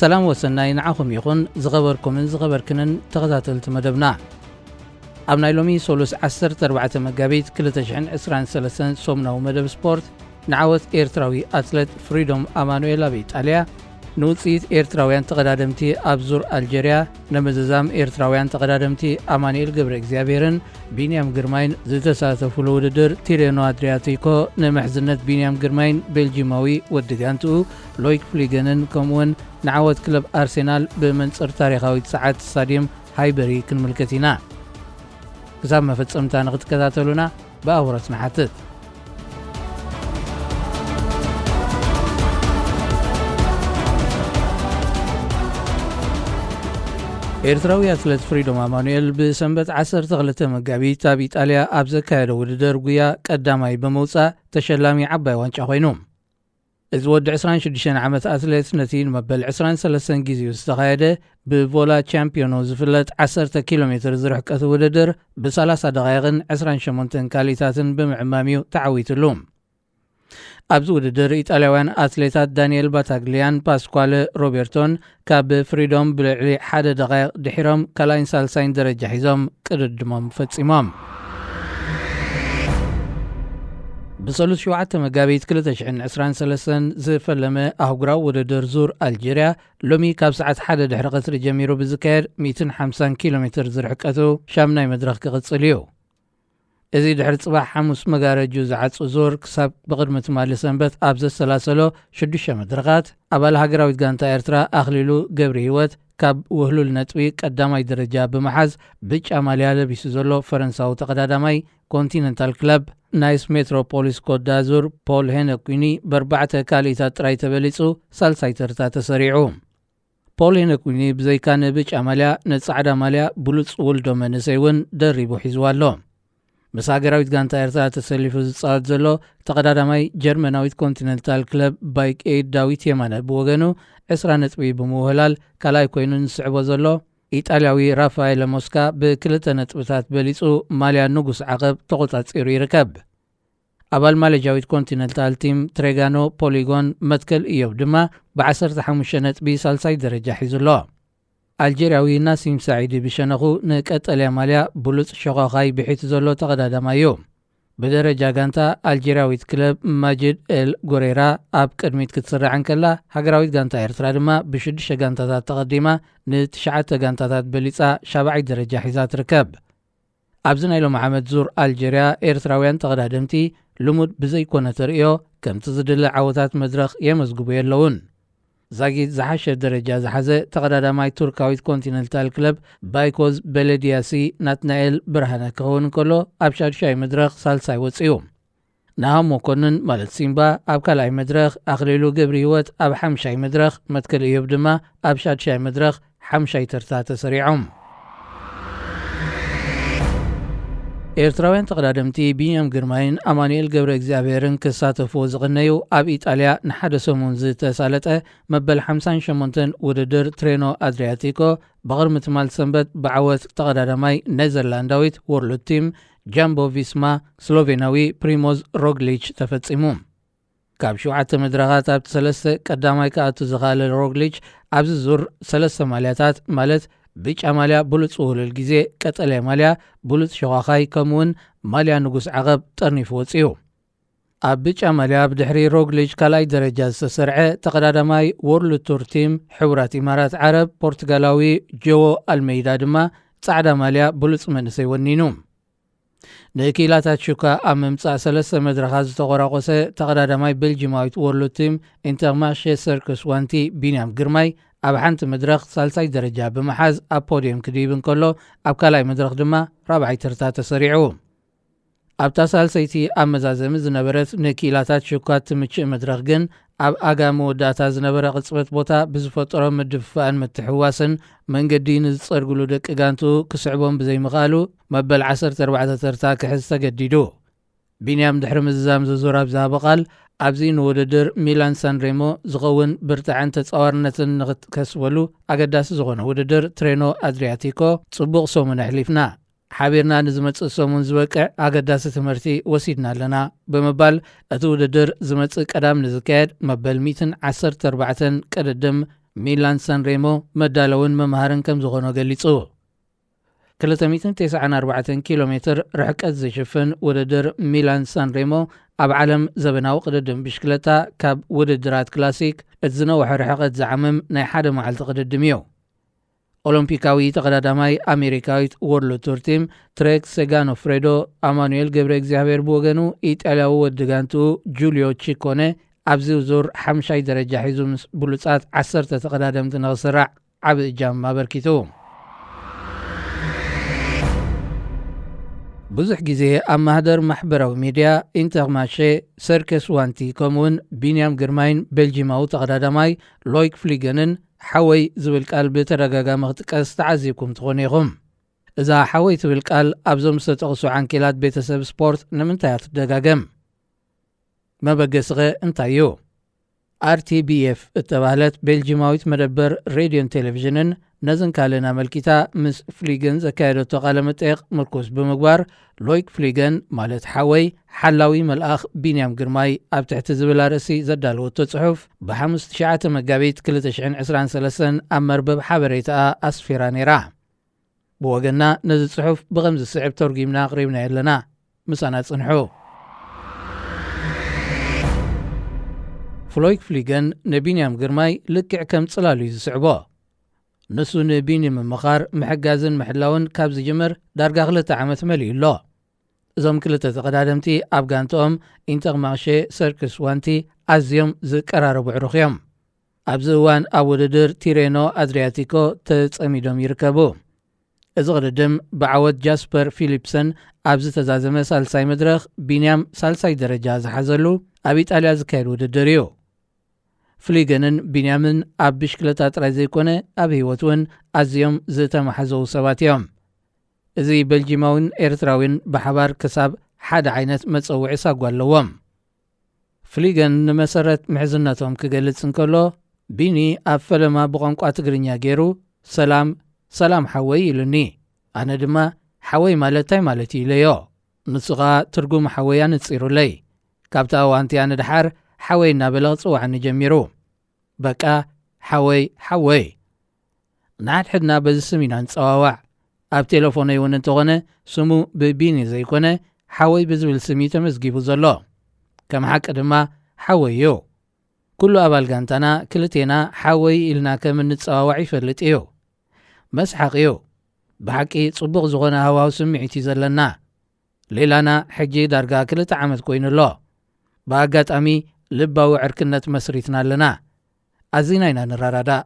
ሰላም ወሰናይ ንዓኹም ይኹን፣ ዝኸበርኩምን ዝኸበርክንን ተኸታተልቲ መደብና። ኣብ ናይ ሎሚ ሶሉስ ዓሰርተ ኣርባዕተ መጋቢት ክልተ ሽሕን ዕስራን ሰለስተን ሰሙናዊ መደብ ስፖርት፣ ንዓወት ኤርትራዊ ኣትለት ፍሪዶም ኣማኑኤል ኣብ ኢጣልያ፣ ንውጽኢት ኤርትራውያን ተቐዳደምቲ ኣብ ዙር ኣልጀርያ፣ ነመዘዛም ኤርትራውያን ተቐዳደምቲ ኣማኑኤል ገብረ እግዚኣብሔርን ቢንያም ግርማይን ዝተሳተፉሉ ውድድር ቲሬኖ ኣድሪያቲኮ፣ ንምሕዝነት ቢንያም ግርማይን ቤልጂማዊ ወዲ ጋንትኡ ሎይክ ፍሊገንን፣ ከምኡውን ንዓወት ክለብ ኣርሴናል ብመንጽር ታሪኻዊት ሰዓት ስታድየም ሃይበሪ ክንምልከት ኢና። ክሳብ መፈጸምታ ንኽትከታተሉና ብኣኽብሮት ንሓትት። ኤርትራዊ ኣትለት ፍሪዶም ኣማኑኤል ብሰንበት ዓሰርተ ክልተ መጋቢት ኣብ ኢጣልያ ኣብ ዘካየዶ ውድድር ጉያ ቀዳማይ ብምውጻእ ተሸላሚ ዓባይ ዋንጫ ኮይኑ። እዚ ወዲ ዕስራን ሽዱሽተን ዓመት ኣትሌት ነቲ ንመበል ዕስራን ሰለስተን ግዜኡ ዝተኻየደ ብቮላ ቻምፒዮኖ ዝፍለጥ ዓሰርተ ኪሎ ሜትር ዝርሕቀት ውድድር ብሰላሳ ደቓይቕን ዕስራን ሸሞንተን ካልኢታትን ብምዕማም እዩ ተዓዊትሉ። ኣብዚ ውድድር ኢጣልያውያን ኣትሌታት ዳንኤል ባታግሊያን ፓስኳለ ሮቤርቶን ካብ ፍሪዶም ብልዕሊ ሓደ ደቓይቕ ድሒሮም ካልኣይን ሳልሳይን ደረጃ ሒዞም ቅድድሞም ፈጺሞም። ብሰሉስ ሸውዓተ መጋቢት ክልተ ሽሕን ዕስራን ሰለስተን ዝፈለመ ኣህጉራዊ ውድድር ዙር ኣልጀርያ ሎሚ ካብ ሰዓት ሓደ ድሕሪ ቀትሪ ጀሚሩ ብዝካየድ ሚእትን ሓምሳን ኪሎ ሜትር ዝርሕቀቱ ሻምናይ መድረኽ ክቕጽል እዩ። እዚ ድሕሪ ጽባሕ ሓሙስ መጋረጁ ዝዓጹ ዙር ክሳብ ብቕድሚ ትማሊ ሰንበት ኣብ ዘሰላሰሎ ሽዱሽተ መድረኻት ኣባል ሃገራዊት ጋንታ ኤርትራ ኣኽሊሉ ገብረ ህይወት ካብ ውህሉል ነጥቢ ቀዳማይ ደረጃ ብምሓዝ ብጫ ማልያ ለቢሱ ዘሎ ፈረንሳዊ ተቐዳዳማይ ኮንቲነንታል ክለብ ናይስ ሜትሮፖሊስ ኮት ዳዙር ፖል ሄነኩኒ ብኣርባዕተ ካልኢታት ጥራይ ተበሊጹ ሳልሳይ ተርታ ተሰሪዑ። ፖል ሄነኩኒ ብዘይካ ንብጫ ማልያ ንጻዕዳ ማልያ ብሉጽ ውልዶ መንእሰይ እውን ደሪቡ ሒዝዋ ኣሎ። ምስ ሃገራዊት ጋንታ ኤርትራ ተሰሊፉ ዝጻወት ዘሎ ተቐዳዳማይ ጀርመናዊት ኮንቲነንታል ክለብ ባይክ ኤይድ ዳዊት የማነ ብወገኑ ዕስራ ነጥቢ ብምውህላል ካልኣይ ኮይኑ ንስዕቦ ዘሎ ኢጣልያዊ ራፋኤለ ሞስካ ብክልተ ነጥብታት በሊጹ ማልያ ንጉስ ዓቐብ ተቖጻጺሩ ይርከብ። ኣባል ማሌዥያዊት ኮንቲነንታል ቲም ትሬጋኖ ፖሊጎን መትከል እዮብ ድማ ብ ዓሰርተ ሓሙሽተ ነጥቢ ሳልሳይ ደረጃ ሒዙ ኣሎ። ኣልጀርያዊ ናሲም ሳዒዲ ብሸነኹ ንቀጠልያ ማልያ ብሉጽ ሸዃኻይ ብሒቱ ዘሎ ተቐዳዳማይ እዩ። ብደረጃ ጋንታ ኣልጀርያዊት ክለብ ማጅድ ኤል ጎሬራ ኣብ ቅድሚት ክትስራዕ እንከላ፣ ሃገራዊት ጋንታ ኤርትራ ድማ ብሽዱሽተ ጋንታታት ተቐዲማ ንትሽዓተ ጋንታታት በሊጻ ሻብዓይ ደረጃ ሒዛ ትርከብ። ኣብዚ ናይ ሎሚ ዓመት ዙር ኣልጀርያ ኤርትራውያን ተቐዳደምቲ ልሙድ ብዘይኮነ ተርእዮ ከምቲ ዝድለ ዓወታት መድረኽ የመዝግቡ የለውን። ዛጊት ዝሓሸ ደረጃ ዝሓዘ ተቐዳዳማይ ቱርካዊት ኮንቲነንታል ክለብ ባይኮዝ በለዲያሲ ናትናኤል ብርሃነ ክኸውን እንከሎ ኣብ ሻዱሻይ መድረኽ ሳልሳይ ወጺኡ። ናሃም መኮንን ማለት ሲምባ ኣብ ካልኣይ መድረኽ፣ ኣኽሊሉ ገብረ ህይወት ኣብ ሓምሻይ መድረኽ፣ መትከል እዮብ ድማ ኣብ ሻድሻይ መድረኽ ሓምሻይ ተርታ ተሰሪዖም። ኤርትራውያን ተቐዳደምቲ ቢንያም ግርማይን ኣማኑኤል ገብረ እግዚኣብሔርን ክሳተፍዎ ዝቐነዩ ኣብ ኢጣልያ ንሓደ ሰሙን ዝተሳለጠ መበል ሓምሳን ሸሞንተን ውድድር ትሬኖ ኣድሪያቲኮ ብቕድሚ ትማል ሰንበት ብዓወት ተቐዳዳማይ ኔዘርላንዳዊት ወርልድ ቲም ጃምቦ ቪስማ ስሎቬናዊ ፕሪሞዝ ሮግሊች ተፈጺሙ። ካብ ሸውዓተ መድረኻት ኣብቲ ሰለስተ ቀዳማይ ክኣቱ ዝኸኣለ ሮግሊች ኣብዚ ዙር ሰለስተ ማልያታት ማለት ብጫ ማልያ ብሉጽ ውህሉል ግዜ፣ ቀጠልያ ማልያ ብሉጽ ሸዃኻይ ከምኡውን ማልያ ንጉስ ዓቐብ ጠርኒፉ ወጺኡ። ኣብ ብጫ ማልያ ብድሕሪ ሮግሊች ካልኣይ ደረጃ ዝተሰርዐ ተቐዳዳማይ ወርልድ ቱር ቲም ሕቡራት ኢማራት ዓረብ ፖርቱጋላዊ ጆዎ ኣልሜይዳ ድማ ጻዕዳ ማልያ ብሉጽ መንእሰይ ወኒኑ። ንኪላታት ሹካ ኣብ ምምጻእ ሰለስተ መድረኻት ዝተቖራቆሰ ተቐዳዳማይ ቤልጂማዊት ወርልድ ቲም ኢንተርማርሼ ሰርክስ ዋንቲ ቢንያም ግርማይ ኣብ ሓንቲ መድረኽ ሳልሳይ ደረጃ ብምሓዝ ኣብ ፖድየም ክድይብ እንከሎ ኣብ ካልኣይ መድረኽ ድማ ራብዓይ ተርታ ተሰሪዑ። ኣብታ ሳልሰይቲ ኣብ መዛዘሚ ዝነበረት ንክኢላታት ሽኳት ትምችእ መድረኽ ግን ኣብ ኣጋ መወዳእታ ዝነበረ ቅጽበት ቦታ ብዝፈጠሮ ምድፍፋእን ምትሕውዋስን መንገዲ ንዝጸርግሉ ደቂ ጋንትኡ ክስዕቦም ብዘይምኽኣሉ መበል ዓሰርተ ኣርባዕተ ተርታ ክሕዝ ተገዲዱ። ቢንያም ድሕሪ ምዝዛም ዝዙር ኣብ ዝሃቦ ቃል፣ ኣብዚ ንውድድር ሚላን ሳንሬሞ ዝኸውን ብርታዐን ተጻዋርነትን ንኽትከስበሉ ኣገዳሲ ዝኾነ ውድድር ትሬኖ ኣድሪያቲኮ ጽቡቕ ሰሙን ኣሕሊፍና። ሓቢርና ንዝመጽእ ሰሙን ዝበቅዕ ኣገዳሲ ትምህርቲ ወሲድና ኣለና ብምባል፣ እቲ ውድድር ዝመጽእ ቀዳም ንዝካየድ መበል ሚእትን ዓሰርተ ኣርባዕተን ቅድድም ሚላን ሳንሬሞ መዳለውን መምሃርን ከም ዝኾኖ ገሊጹ። ክልተ ሚእትን ተስዓን ኣርባዕተን ኪሎ ሜትር ርሕቀት ዝሽፍን ውድድር ሚላን ሳንሬሞ ኣብ ዓለም ዘበናዊ ቅድድም ብሽክለታ ካብ ውድድራት ክላሲክ እቲ ዝነውሐ ርሕቀት ዝዓምም ናይ ሓደ መዓልቲ ቅድድም እዩ። ኦሎምፒካዊ ተቐዳዳማይ ኣሜሪካዊት ወርልድ ቱር ቲም ትሬክ ሴጋኖፍሬዶ ኣማኑኤል ገብረ እግዚኣብሔር ብወገኑ ኢጣልያዊ ወዲ ጋንትኡ ጁልዮ ቺኮነ ኣብዚ ዙር ሓምሻይ ደረጃ ሒዙ ምስ ብሉጻት ዓሰርተ ተቐዳደምቲ ንኽስራዕ ዓቢ እጃም ኣበርኪቱ። ብዙሕ ግዜ ኣብ ማህደር ማሕበራዊ ሚድያ ኢንተርማሼ፣ ሰርከስ ዋንቲ ከምኡውን ቢንያም ግርማይን ቤልጂማዊ ተቐዳዳማይ ሎይክ ፍሊገንን ሓወይ ዝብል ቃል ብተደጋጋሚ ክጥቀስ ተዓዚብኩም ትኾኑ ኢኹም። እዛ ሓወይ ትብል ቃል ኣብዞም ዝተጠቕሱ ዓንኬላት ቤተሰብ ስፖርት ንምንታይ እያ ትደጋገም? መበገሲኸ እንታይ እዩ? ኣርቲቢኤፍ እተባህለት ቤልጂማዊት መደበር ሬድዮን ቴሌቪዥንን ነዝን ካልእን ኣመልኪታ ምስ ፍሊገን ዘካየደቶ ቃለ መጠየቕ ምርኩስ ብምግባር፣ ሎይክ ፍሊገን ማለት ሓወይ ሓላዊ መልኣኽ ቢንያም ግርማይ ኣብ ትሕቲ ዝብል ኣርእሲ ዘዳለወቶ ጽሑፍ ብሓሙስ ትሽዓተ መጋቢት ክልተ ሽሕን ዕስራን ሰለስተን ኣብ መርበብ ሓበሬታኣ ኣስፊራ ነይራ። ብወገንና ነዚ ጽሑፍ ብኸምዚ ዝስዕብ ተርጒምና ኣቕሪብናዮ ኣለና። ምሳና ጽንሑ። ፍሎይክ ፍሊገን ንቢንያም ግርማይ ልክዕ ከም ጽላሉ እዩ ዝስዕቦ። ንሱ ንቢኒ ምምኻር፣ ምሕጋዝን ምሕላውን ካብ ዝጅምር ዳርጋ ክልተ ዓመት መሊኡ ኣሎ። እዞም ክልተ ተቐዳደምቲ ኣብ ጋንትኦም ኢንተርማርሼ ሰርክስ ዋንቲ ኣዝዮም ዝቀራረቡ ዕሩኽ እዮም። ኣብዚ እዋን ኣብ ውድድር ቲሬኖ ኣድሪያቲኮ ተጸሚዶም ይርከቡ። እዚ ቅድድም ብዓወት ጃስፐር ፊሊፕሰን ኣብ ዝተዛዘመ ሳልሳይ መድረኽ ቢንያም ሳልሳይ ደረጃ ዝሓዘሉ ኣብ ኢጣልያ ዝካየድ ውድድር እዩ። ፍሊገንን ቢንያምን ኣብ ብሽክለታ ጥራይ ዘይኮነ ኣብ ህይወት እውን ኣዝዮም ዝተመሓዘዉ ሰባት እዮም። እዚ ቤልጂማዊን ኤርትራዊን ብሓባር ክሳብ ሓደ ዓይነት መጸውዒ ሳጓ ኣለዎም። ፍሊገን ንመሰረት ምሕዝነቶም ክገልጽ እንከሎ፣ ቢኒ ኣብ ፈለማ ብቋንቋ ትግርኛ ገይሩ "ሰላም፣ ሰላም ሓወይ" ኢሉኒ። ኣነ ድማ "ሓወይ ማለት እንታይ ማለት እዩ?" ኢለዮ። ንሱ ኸኣ ትርጉም ሓወይ ኣነጺሩለይ። ካብታ እዋን እቲኣ ንደሓር ሓወይ እናበለ ክጽውዓኒ ጀሚሩ። በቃ ሓወይ፣ ሓወይ። ንሓድሕድና በዚ ስም ኢና ንጸዋዋዕ። ኣብ ቴሌፎነይ እውን እንተኾነ ስሙ ብቢኒ ዘይኮነ ሓወይ ብዝብል ስም እዩ ተመዝጊቡ ዘሎ። ከም ሓቂ ድማ ሓወይ እዩ። ኩሉ ኣባል ጋንታና ክልቴና ሓወይ ኢልና ከም እንጸዋዋዕ ይፈልጥ እዩ። መስሓቕ እዩ። ብሓቂ ጽቡቕ ዝኾነ ሃዋሁ ስምዒት እዩ ዘለና። ሌላና ሕጂ ዳርጋ ክልተ ዓመት ኮይኑ ኣሎ። ብኣጋጣሚ ልባዊ ዕርክነት መስሪትና ኣለና። ኣዚና ኢና ንረዳዳእ።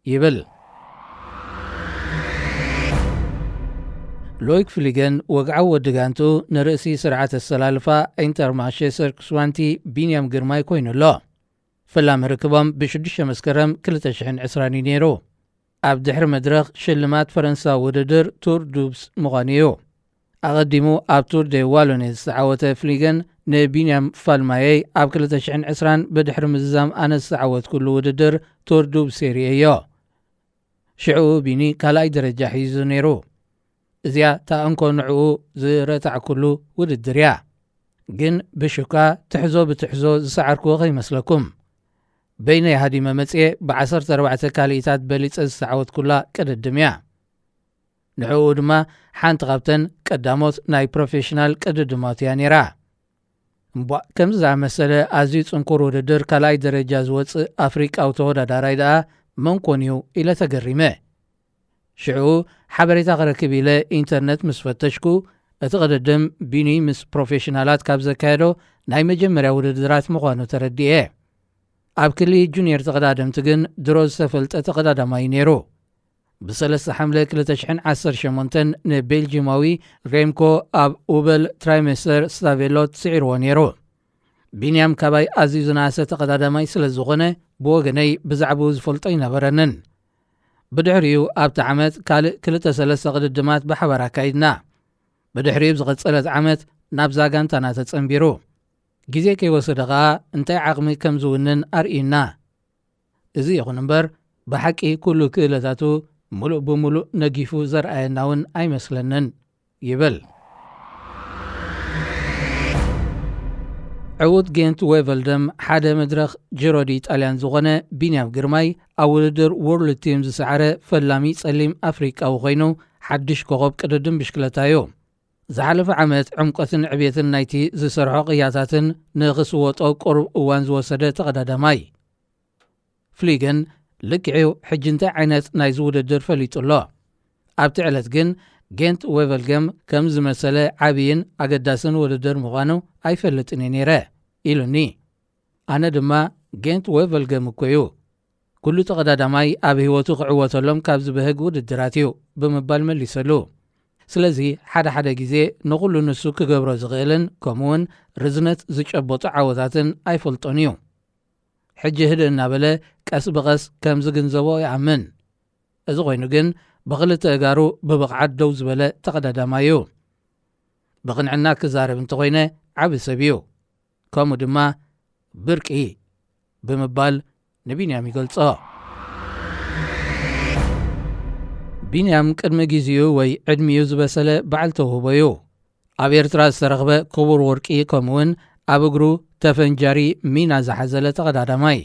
ይብል። ሎይክ ፍሊገን ወግዓዊ ወዲ ጋንቱ ንርእሲ ስርዓት ኣሰላልፋ ኢንተርማርሼ ሰርክስ ዋንቲ ቢንያም ግርማይ ኮይኑ ኣሎ። ፈላሚ ርክቦም ብሽዱሽተ መስከረም ክልተ ሽሕን ዕስራን እዩ ነይሩ። ኣብ ድሕሪ መድረኽ ሽልማት ፈረንሳዊ ውድድር ቱር ዱብስ ምዃኑ እዩ። ኣቐዲሙ ኣብ ቱር ደ ዋሎኔ ዝተዓወተ ፍሊገን ንቢንያም ፋልማየይ ኣብ ክልተ ሽሕን ዕስራን ብድሕሪ ምዝዛም ኣነ ዝተዓወትኩሉ ውድድር ቱር ዱብ ሴሪየ እዮ። ሽዕኡ ቢኒ ካልኣይ ደረጃ ሒዙ ነይሩ። እዚኣ እታ እንኮ ንዕኡ ዝረታዕኩሉ ውድድር እያ። ግን ብሽኳ ትሕዞ ብትሕዞ ዝሰዓርክዎ ከይመስለኩም። በይነይ ሃዲመ መጽየ ብዓሰርተ ኣርባዕተ ካልኢታት በሊጸ ዝተዓወትኩላ ቅድድም እያ። ንዕኡ ድማ ሓንቲ ካብተን ቀዳሞት ናይ ፕሮፌሽናል ቅድድማት እያ ነይራ። እምቧእ፣ ከምዚ ዝኣመሰለ ኣዝዩ ጽንኩር ውድድር ካልኣይ ደረጃ ዝወጽእ ኣፍሪቃዊ ተወዳዳራይ ደኣ መን ኮን እዩ ኢለ ተገሪመ። ሽዑ ሓበሬታ ክረክብ ኢለ ኢንተርነት ምስ ፈተሽኩ፣ እቲ ቅድድም ቢኒ ምስ ፕሮፌሽናላት ካብ ዘካየዶ ናይ መጀመርያ ውድድራት ምዃኑ ተረዲኤ። ኣብ ክሊ ጁኒየር ተቐዳደምቲ ግን ድሮ ዝተፈልጠ ተቐዳዳማይ ነይሩ። ብሰለስተ ሓምለ ክልተ ሽሕን ዓሰርተ ሸሞንተን ንቤልጂማዊ ሬምኮ ኣብ ኡበል ትራይሜስተር ስታቬሎት ስዒርዎ ነይሩ። ቢንያም ካባይ ኣዝዩ ዝነኣሰ ተቐዳዳማይ ስለ ዝኾነ፣ ብወገነይ ብዛዕባኡ ዝፈልጦ ኣይነበረንን። ብድሕሪኡ ኣብቲ ዓመት ካልእ ክልተ ሰለስተ ቅድድማት ብሓባር ኣካይድና። ብድሕሪኡ ዝቐጸለት ዓመት ናብዛ ጋንታና ተጸንቢሩ። ግዜ ከይወሰደ ኸኣ እንታይ ዓቕሚ ከም ዝውንን ኣርእዩና። እዚ ይኹን እምበር፣ ብሓቂ ኩሉ ክእለታቱ ምሉእ ብምሉእ ነጊፉ ዘርኣየና እውን ኣይመስለንን። ይብል። ዕዉት ጌንት ዌቨልደም ሓደ መድረኽ ጅሮ ዲ ጣልያን ዝኾነ ቢንያም ግርማይ ኣብ ውድድር ወርልድ ቲም ዝሰዓረ ፈላሚ ጸሊም ኣፍሪቃዊ ኮይኑ ሓድሽ ኮኸብ ቅድድም ብሽክለታ እዩ። ዝሓለፈ ዓመት ዕምቆትን ዕብየትን ናይቲ ዝሰርሖ ቅያታትን ንኽስወጦ ቁሩብ እዋን ዝወሰደ ተቐዳዳማይ። ፍሊገን ልክዕው ሕጂ እንታይ ዓይነት ናይዚ ውድድር ፈሊጡ ኣሎ። ኣብቲ ዕለት ግን ጌንት ዌቨልገም ከም ዝመሰለ ዓብይን ኣገዳስን ውድድር ምዃኑ ኣይፈልጥን እየ ነይረ ኢሉኒ። ኣነ ድማ ጌንት ዌቨልገም እኮ እዩ። ኩሉ ተቐዳዳማይ ኣብ ህይወቱ ክዕወተሎም ካብ ዝበህግ ውድድራት እዩ ብምባል መሊሰሉ። ስለዚ ሓደ ሓደ ግዜ ንኹሉ ንሱ ክገብሮ ዝኽእልን ከምኡውን ርዝነት ዝጨበጡ ዓወታትን ኣይፈልጦን እዩ። ሕጂ ህድእ እናበለ ቀስ ብቐስ ከም ዝግንዘቦ ይኣምን። እዚ ኮይኑ ግን ብኽልተ እጋሩ ብብቕዓት ደው ዝበለ ተቐዳዳማይ እዩ። ብቕንዕና ክዛረብ እንተኾይነ ዓቢ ሰብ እዩ። ከምኡ ድማ ብርቂ ብምባል ንቢንያም ይገልጾ። ቢንያም ቅድሚ ግዜኡ ወይ ዕድሚኡ ዝበሰለ በዓል ተውህቦ እዩ። ኣብ ኤርትራ ዝተረኽበ ክቡር ወርቂ ከምኡውን ኣብ እግሩ ተፈንጃሪ ሚና ዝሓዘለ ተቐዳዳማይ።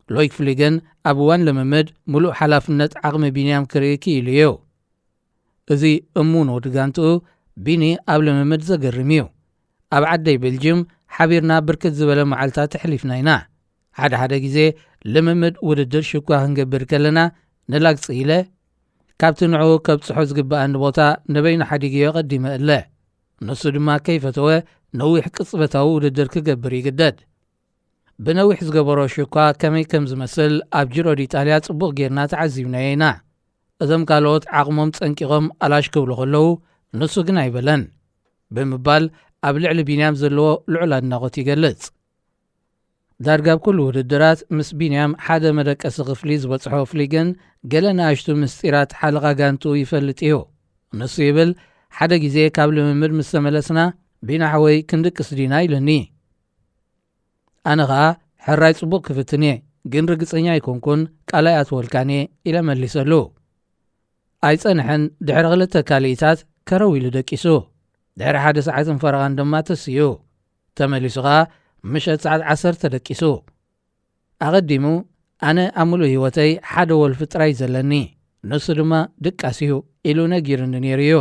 ሎይክ ፍሊገን ኣብ እዋን ልምምድ ምሉእ ሓላፍነት ዓቕሚ ቢንያም ክርኢ ክኢሉ እዩ። እዚ እሙን ወዲ ጋንትኡ ቢኒ ኣብ ልምምድ ዘገርም እዩ። ኣብ ዓደይ ቤልጅም ሓቢርና ብርክት ዝበለ መዓልታት ተሕሊፍና ኢና። ሓደ ሓደ ግዜ ልምምድ ውድድር ሽኳ ክንገብር ከለና ንላግጺ ኢለ ካብቲ ንዕኡ ከብጽሖ ዝግብኣኒ ቦታ ንበይኑ ሓዲገዮ ቀዲመ እለ። ንሱ ድማ ከይፈተወ ነዊሕ ቅጽበታዊ ውድድር ክገብር ይግደድ። ብነዊሕ ዝገበሮ ሽኳ ከመይ ከም ዝመስል ኣብ ጅሮ ዲጣልያ ጽቡቕ ጌርና ተዓዚብናዮ ኢና። እዞም ካልኦት ዓቕሞም ጸንቂቖም ኣላሽ ክብሉ ከለዉ ንሱ ግን ኣይበለን ብምባል ኣብ ልዕሊ ቢንያም ዘለዎ ልዑል ኣድናቖት ይገልጽ። ዳርጋ ኣብ ኩሉ ውድድራት ምስ ቢንያም ሓደ መደቀሲ ክፍሊ ዝበጽሖ ፍሊገን ገለ ንኣሽቱ ምስጢራት ሓለቓ ጋንትኡ ይፈልጥ እዩ። ንሱ ይብል፣ ሓደ ግዜ ካብ ልምምድ ምስ ተመለስና ቢና ሓወይ ክንድቅስ ዲና ኢሉኒ። ኣነ ኸኣ ሕራይ ጽቡቕ ክፍትን እየ፣ ግን ርግጸኛ ኣይኮንኩን፣ ቃል ኣይኣትወልካን እየ ኢለ መሊሰሉ። ኣይጸንሐን፣ ድሕሪ ክልተ ካልኢታት ከረው ኢሉ ደቂሱ። ድሕሪ ሓደ ሰዓትን ፈረቓን ድማ ተስኡ። ተመሊሱ ኸኣ ምሸት ሰዓት ዓሰርተ ደቂሱ። ኣቐዲሙ ኣነ ኣብ ምሉእ ህይወተይ ሓደ ወልፊ ጥራይ ዘለኒ፣ ንሱ ድማ ድቃስ እዩ ኢሉ ነጊሩኒ ነይሩ እዩ።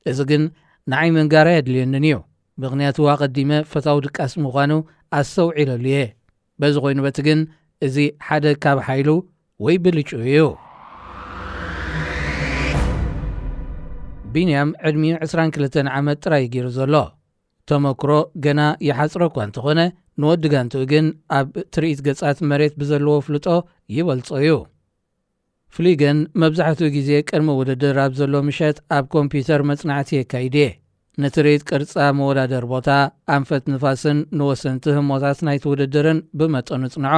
እዚ ግን ንዓይ ምንጋር ኣየድልየንን እዩ፣ ምኽንያቱ ኣቐዲመ ፈታዊ ድቃስ ምዃኑ ኣስተውዒለሉ እየ። በዚ ኮይኑ በቲ ግን እዚ ሓደ ካብ ሓይሉ ወይ ብልጭኡ እዩ። ቢንያም ዕድሚኡ ዕስራን ክልተን ዓመት ጥራይ እዩ ገይሩ ዘሎ። ተመክሮ ገና ይሓጽሮ እኳ እንተኾነ ንወዲ ጋንትኡ ግን ኣብ ትርኢት ገጻት መሬት ብዘለዎ ኣፍልጦ ይበልጾ እዩ። ፍሊገን መብዛሕትኡ ግዜ ቅድሚ ውድድር ኣብ ዘሎ ምሸት ኣብ ኮምፒውተር መጽናዕቲ የካይድ እየ። ንትርኢት ቅርጻ መወዳደር ቦታ፣ ኣንፈት ንፋስን ንወሰንቲ ህሞታት ናይቲ ውድድርን ብመጠኑ ጽንዖ።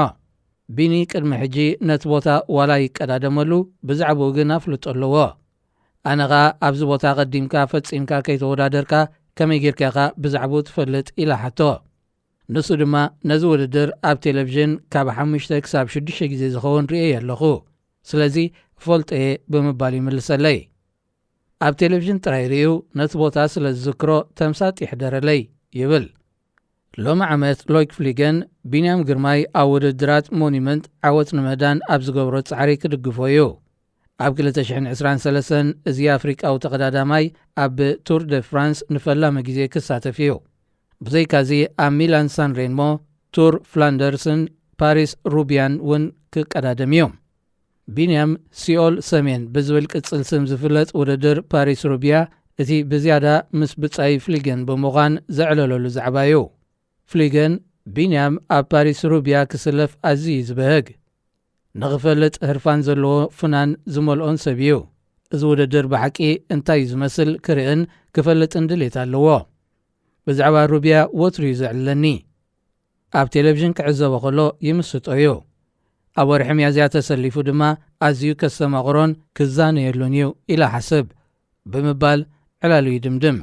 ቢኒ ቅድሚ ሕጂ ነቲ ቦታ ዋላ ይቀዳደመሉ፣ ብዛዕባኡ ግን ኣፍልጦ ኣለዎ። ኣነ ኸኣ ኣብዚ ቦታ ቀዲምካ ፈጺምካ ከይተወዳደርካ ከመይ ጌርካ ኢኻ ብዛዕባኡ ትፈልጥ? ኢለ ሓቶ። ንሱ ድማ ነዚ ውድድር ኣብ ቴሌቪዥን ካብ ሓሙሽተ ክሳብ ሽዱሽተ ግዜ ዝኸውን ርእየ ኣለኹ፣ ስለዚ እፈልጦ እየ ብምባል ይምልሰለይ። ኣብ ቴሌቪዥን ጥራይ ርእዩ ነቲ ቦታ ስለ ዝዝክሮ ተምሳጥ ይሕደረለይ ይብል። ሎሚ ዓመት ሎይክ ፍሊገን ቢንያም ግርማይ ኣብ ውድድራት ሞኒመንት ዓወት ንምህዳን ኣብ ዝገብሮ ጻዕሪ ክድግፎ እዩ። ኣብ ክልተ ሽሕን ዕስራን ሰለስተን እዚ ኣፍሪቃዊ ተቐዳዳማይ ኣብ ቱር ደ ፍራንስ ንፈላሚ ግዜ ክሳተፍ እዩ። ብዘይካዚ ኣብ ሚላን ሳን ሬንሞ፣ ቱር ፍላንደርስን ፓሪስ ሩቢያን እውን ክቀዳደም እዩ። ቢንያም ሲኦል ሰሜን ብዝብል ቅጽል ስም ዝፍለጥ ውድድር ፓሪስ ሩቢያ እቲ ብዝያዳ ምስ ብጻይ ፍሊገን ብምዃን ዘዕለለሉ ዛዕባ እዩ። ፍሊገን ቢንያም ኣብ ፓሪስ ሩቢያ ክስለፍ ኣዝዩ እዩ ዝበህግ። ንኽፈልጥ ህርፋን ዘለዎ ፍናን ዝመልኦን ሰብ እዩ። እዚ ውድድር ብሓቂ እንታይ እዩ ዝመስል ክርእን ክፈልጥን ድሌት ኣለዎ። ብዛዕባ ሩቢያ ወትሩ እዩ ዘዕልለኒ። ኣብ ቴሌቪዥን ክዕዘቦ ከሎ ይምስጦ እዩ። ኣብ ወርሒ ሚያዝያ ተሰሊፉ ድማ ኣዝዩ ከስተማቕሮን ክዛነየሉን እዩ ኢለ ሓስብ ብምባል ዕላሉ ይድምድም።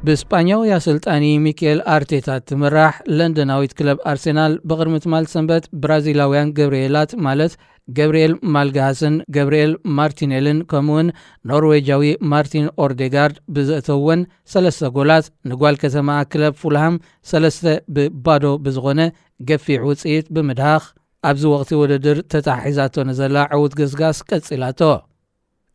ብስጳኛዊ ኣሰልጣኒ ሚካኤል ኣርቴታ ትምራሕ ለንደናዊት ክለብ ኣርሴናል ብቕድሚ ትማል ሰንበት ብራዚላውያን ገብርኤላት ማለት ገብርኤል ማልጋሃስን ገብርኤል ማርቲኔልን ከምኡውን ኖርዌጃዊ ማርቲን ኦርዴጋርድ ብዘእተወን ሰለስተ ጎላት ንጓል ከተማ ክለብ ፉልሃም ሰለስተ ብባዶ ብዝኾነ ገፊሕ ውፅኢት ብምድሃኽ ኣብዚ ወቕቲ ውድድር ተታሒዛቶ ንዘላ ዕውት ገስጋስ ቀፂላቶ።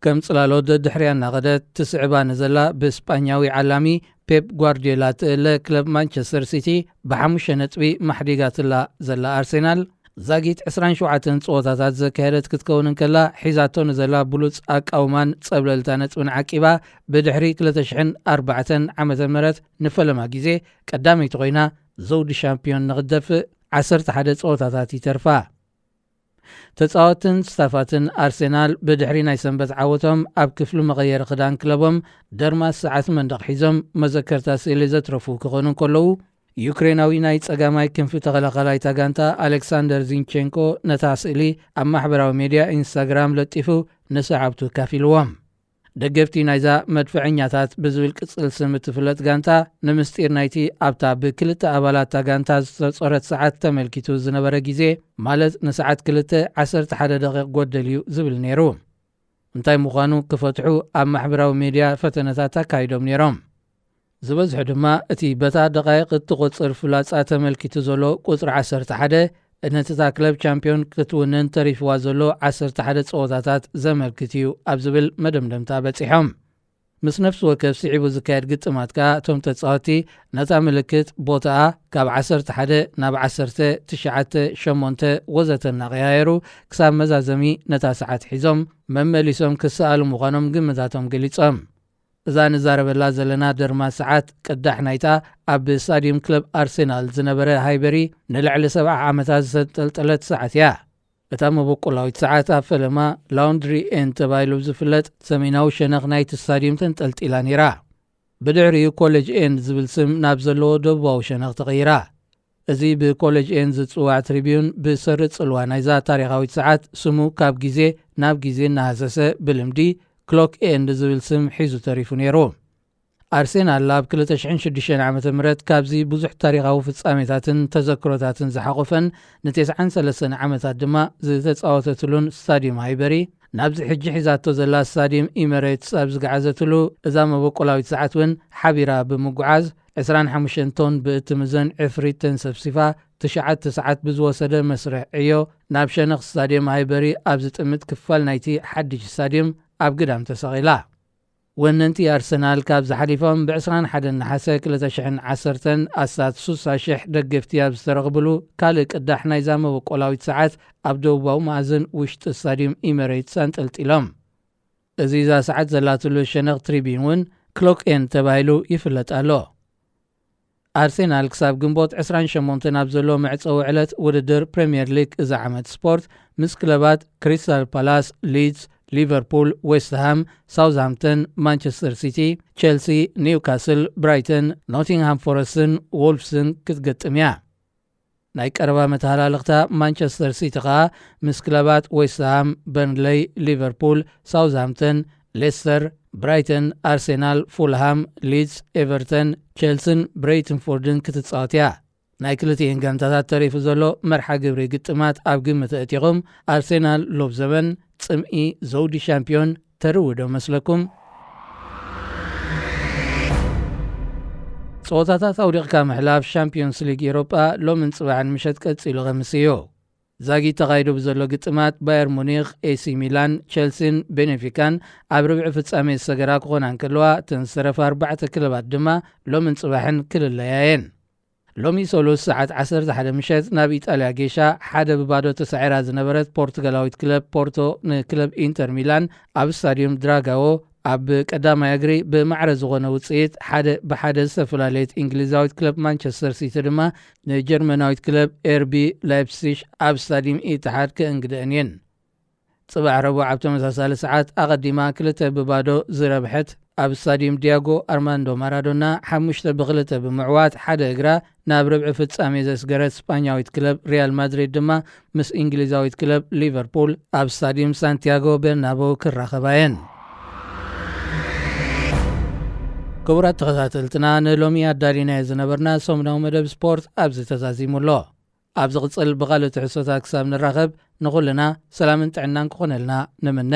ከም ጽላሎት ደድሕሪያ እናኸደት ትስዕባ ንዘላ ብስጳኛዊ ዓላሚ ፔፕ ጓርዲዮላ ትእለ ክለብ ማንቸስተር ሲቲ ብሓሙሽተ ነጥቢ ማሕዲጋትላ ዘላ ኣርሴናል ዛጊት ዕስራን ሸውዓተን ጸወታታት ዘካየደት ክትከውን እንከላ ሒዛቶ ንዘላ ብሉጽ ኣቃውማን ጸብለልታ ነጥብን ዓቂባ ብድሕሪ ክልተ ሽሕን ኣርባዕተን ዓመተ ምህረት ንፈለማ ግዜ ቀዳመይቲ ኮይና ዘውዲ ሻምፒዮን ንኽትደፍእ ዓሰርተ ሓደ ጸወታታት ይተርፋ። ተጻወትን ስታፋትን ኣርሴናል ብድሕሪ ናይ ሰንበት ዓወቶም ኣብ ክፍሊ መቐየሪ ክዳን ክለቦም ደርማስ ሰዓት መንደቕ ሒዞም መዘከርታ ስእሊ ዘትረፉ ክኾኑ እንከለዉ ዩክሬናዊ ናይ ጸጋማይ ክንፊ ተኸላኸላይ ታጋንታ ኣሌክሳንደር ዚንቸንኮ ነታ ስእሊ ኣብ ማሕበራዊ ሜድያ ኢንስታግራም ለጢፉ ንሰዓብቱ ካፊልዎም። ደገፍቲ ናይዛ መድፈዐኛታት ብዝብል ቅጽል ስም እትፍለጥ ጋንታ ንምስጢር ናይቲ ኣብታ ብክልተ ኣባላት እታ ጋንታ ዝተጾረት ሰዓት ተመልኪቱ ዝነበረ ግዜ ማለት ንሰዓት ክልተ ዓሰርተ ሓደ ደቂቕ ጎደል እዩ ዝብል ነይሩ። እንታይ ምዃኑ ክፈትሑ ኣብ ማሕበራዊ ሜድያ ፈተነታት ኣካይዶም ነይሮም። ዝበዝሑ ድማ እቲ በታ ደቓይቕ እትቖጽር ፍላጻ ተመልኪቱ ዘሎ ቁጽሪ ዓሰርተ ሓደ ነቲ እታ ክለብ ቻምፒዮን ክትውንን ተሪፍዋ ዘሎ ዓሰርተ ሓደ ጸወታታት ዘመልክት እዩ ኣብ ዝብል መደምደምታ በጺሖም። ምስ ነፍሲ ወከፍ ስዒቡ ዝካየድ ግጥማት ከኣ እቶም ተጻወቲ ነታ ምልክት ቦታኣ ካብ ዓሰርተ ሓደ ናብ ዓሰርተ ትሽዓተ ሸሞንተ ወዘተ እናቐያየሩ ክሳብ መዛዘሚ ነታ ሰዓት ሒዞም መመሊሶም ክሰኣሉ ምዃኖም ግምታቶም ገሊጾም። እዛ ንዛረበላ ዘለና ደርማ ሰዓት ቅዳሕ ናይታ ኣብ ስታድዩም ክለብ ኣርሴናል ዝነበረ ሃይበሪ ንልዕሊ ሰብዓ ዓመታት ዝተንጠልጠለት ሰዓት እያ። እታ መበቆላዊት ሰዓት ኣብ ፈለማ ላውንድሪ ኤን ተባሂሉ ዝፍለጥ ሰሜናዊ ሸነኽ ናይቲ ስታድዩም ተንጠልጢላ ነይራ። ብድሕሪኡ ኮሌጅ ኤን ዝብል ስም ናብ ዘለዎ ደቡባዊ ሸነኽ ተቐይራ። እዚ ብኮሌጅ ኤን ዝጽዋዕ ትሪቢዩን ብሰሪ ጽልዋ ናይዛ ታሪኻዊት ሰዓት ስሙ ካብ ግዜ ናብ ግዜ እናሃሰሰ ብልምዲ ክሎክ ኤንድ ዝብል ስም ሒዙ ተሪፉ ነይሩ። ኣርሴናል ኣብ ክልተ ሽሕን ሽዱሽተን ዓመተ ምህረት ካብዚ ብዙሕ ታሪኻዊ ፍጻሜታትን ተዘክሮታትን ዝሓቖፈን ንተስዓን ሰለስተን ዓመታት ድማ ዝተጻወተትሉን ስታድዩም ሃይበሪ ናብዚ ሕጂ ሒዛቶ ዘላ ስታድዩም ኢመሬትስ ኣብ ዝገዓዘትሉ እዛ መበቆላዊት ሰዓት እውን ሓቢራ ብምጉዓዝ ዕስራን ሓሙሽተን ቶን ብእትምዘን ዕፍሪት ተንሰፍሲፋ ትሽዓተ ሰዓት ብዝወሰደ መስርሕ ዕዮ ናብ ሸነኽ ስታድዩም ሃይበሪ ኣብ ዝጥምት ክፋል ናይቲ ሓድሽ ስታድዩም ኣብ ግዳም ተሰቒላ። ወነንቲ ኣርሰናል ካብዚ ሓሊፎም ብ21 ነሓሰ ክልተ ሽሕን ዓሰርተን ኣስታት ስሳ ሽሕ ደገፍቲ ኣብ ዝተረኽብሉ ካልእ ቅዳሕ ናይዛ መበቆላዊት ሰዓት ኣብ ደቡባዊ መኣዝን ውሽጢ ስታድዩም ኢመሬትስ ኣንጠልጢሎም። እዚ እዛ ሰዓት ዘላትሉ ሸነኽ ትሪቢን እውን ክሎክ ኤን ተባሂሉ ይፍለጥ ኣሎ። ኣርሴናል ክሳብ ግንቦት ዕስራን ሸሞንተን ኣብ ዘሎ መዕጸዊ ዕለት ውድድር ፕሪምየር ሊግ እዚ ዓመት ስፖርት ምስ ክለባት ክሪስታል ፓላስ፣ ሊድስ፣ ሊቨርፑል፣ ዌስትሃም፣ ሳውዝሃምፕተን፣ ማንቸስተር ሲቲ፣ ቸልሲ፣ ኒውካስል፣ ብራይተን፣ ኖቲንግሃም ፎረስትን ዎልፍስን ክትገጥም እያ። ናይ ቀረባ መተሃላልኽታ ማንቸስተር ሲቲ ኸኣ ምስ ክለባት ዌስትሃም፣ በርንለይ፣ ሊቨርፑል፣ ሳውዝሃምፕተን፣ ሌስተር፣ ብራይተን፣ ኣርሴናል፣ ፉልሃም፣ ሊድስ፣ ኤቨርተን፣ ቸልስን ብሬይትንፎርድን ክትጻወት እያ። ናይ ክልቲኤን ጋንታታት ተሪፉ ዘሎ መርሓ ግብሪ ግጥማት ኣብ ግምት ኣእቲኹም ኣርሴናል ሎብ ዘበን ጽምኢ ዘውዲ ሻምፒዮን ተርውዶ መስለኩም? ጸወታታት ኣውዲቕካ ምሕላፍ ሻምፒዮንስ ሊግ ኤሮጳ ሎምን ጽባሕን ምሸት ቀጺሉ ከምስ እዩ። ዛጊት ተኻይዱ ብዘሎ ግጥማት ባየር ሙኒኽ፣ ኤሲ ሚላን፣ ቸልሲን ቤኔፊካን ኣብ ርብዒ ፍጻሜ ዝሰገራ ክኾና እንከለዋ እተን ዝተረፋ ኣርባዕተ ክለባት ድማ ሎምን ጽባሕን ክልለያ እየን። ሎሚ ሰሉስ ሰዓት ዓሰርተ ሓደ ምሸት ናብ ኢጣልያ ጌሻ ሓደ ብባዶ ተሳዒራ ዝነበረት ፖርቱጋላዊት ክለብ ፖርቶ ንክለብ ኢንተር ሚላን ኣብ ስታድዩም ድራጋዎ ኣብ ቀዳማይ እግሪ ብማዕረ ዝኾነ ውጽኢት ሓደ ብሓደ ዝተፈላለየት እንግሊዛዊት ክለብ ማንቸስተር ሲቲ ድማ ንጀርመናዊት ክለብ ኤርቢ ላይፕሲሽ ኣብ ስታድዩም ኢትሓድ ክእንግደአን እየን። ጽባሕ ረቡዕ ኣብ ተመሳሳሊ ሰዓት ኣቐዲማ ክልተ ብባዶ ዝረብሐት ኣብ ስታድዩም ዲያጎ ኣርማንዶ ማራዶና ሓሙሽተ ብክልተ ብምዕዋት ሓደ እግራ ናብ ርብዒ ፍጻሜ ዘስገረት ስጳኛዊት ክለብ ሪያል ማድሪድ ድማ ምስ እንግሊዛዊት ክለብ ሊቨርፑል ኣብ ስታድዩም ሳንቲያጎ ቤርናቦ ክራኸባ እየን። ክቡራት ተኸታተልትና፣ ንሎሚ ኣዳሊናዮ ዝነበርና ሰሙናዊ መደብ ስፖርት ኣብዚ ተዛዚሙ ኣሎ። ኣብ ዝቕጽል ብኻልእ ትሕዝቶታት ክሳብ ንራኸብ፣ ንኹልና ሰላምን ጥዕናን ክኾነልና ንምነ።